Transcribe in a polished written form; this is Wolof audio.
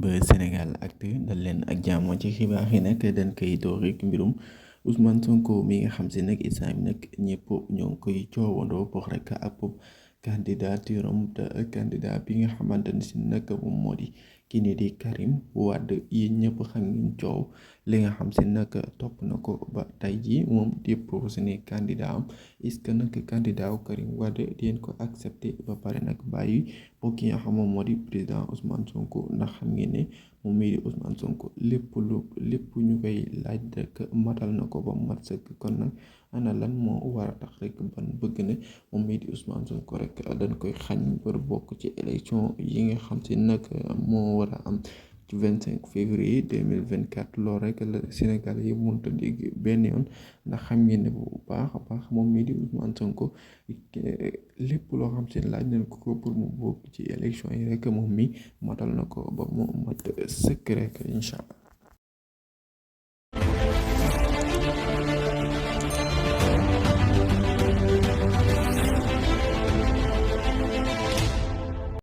ba Sénégalactu dal leen ak jàmm ci xibaar yi nag dañ koy door rek mbirum Ousmane Sonko mi nga xam si nag instant bi nag ñëpp ñoo ngi koy coowandoo pour rek ab candidature am te candidat bi nga xamante ne si nag moom moo di kii nii di Karim Wade yi ñëpp xam ngeen coow li nga xam si nag topp na ko ba tey jii moom di posé ni candidat am est-ce que nag candidat wu Karim Wade di ko accepté ba pare nag bàyyi boo ki nga xam moom moo di président Ousmane Sonko ndax xam ngeen ne moom mii di Ousmane Sonko lépp ñu koy laaj rek matal na ko ba mat sëkk kon nag ana lan moo war a tax rek ban bëgg ne moom mii di Ousmane Sonko rek dañ koy xañ pour bokk ci élection yi nga xam si nag moo war a am ci 25 février 2024 loolu rek la Sénégal yi mënut a dégg benn yoon ndax xam ngeen ne bu baax a baax moom mii di Ousmane Sonko lépp loo xam si laaj nañ ko pour mu bokk ci élection yi rek moom mi matal na ko ba mu mat sëkk rek incha allah.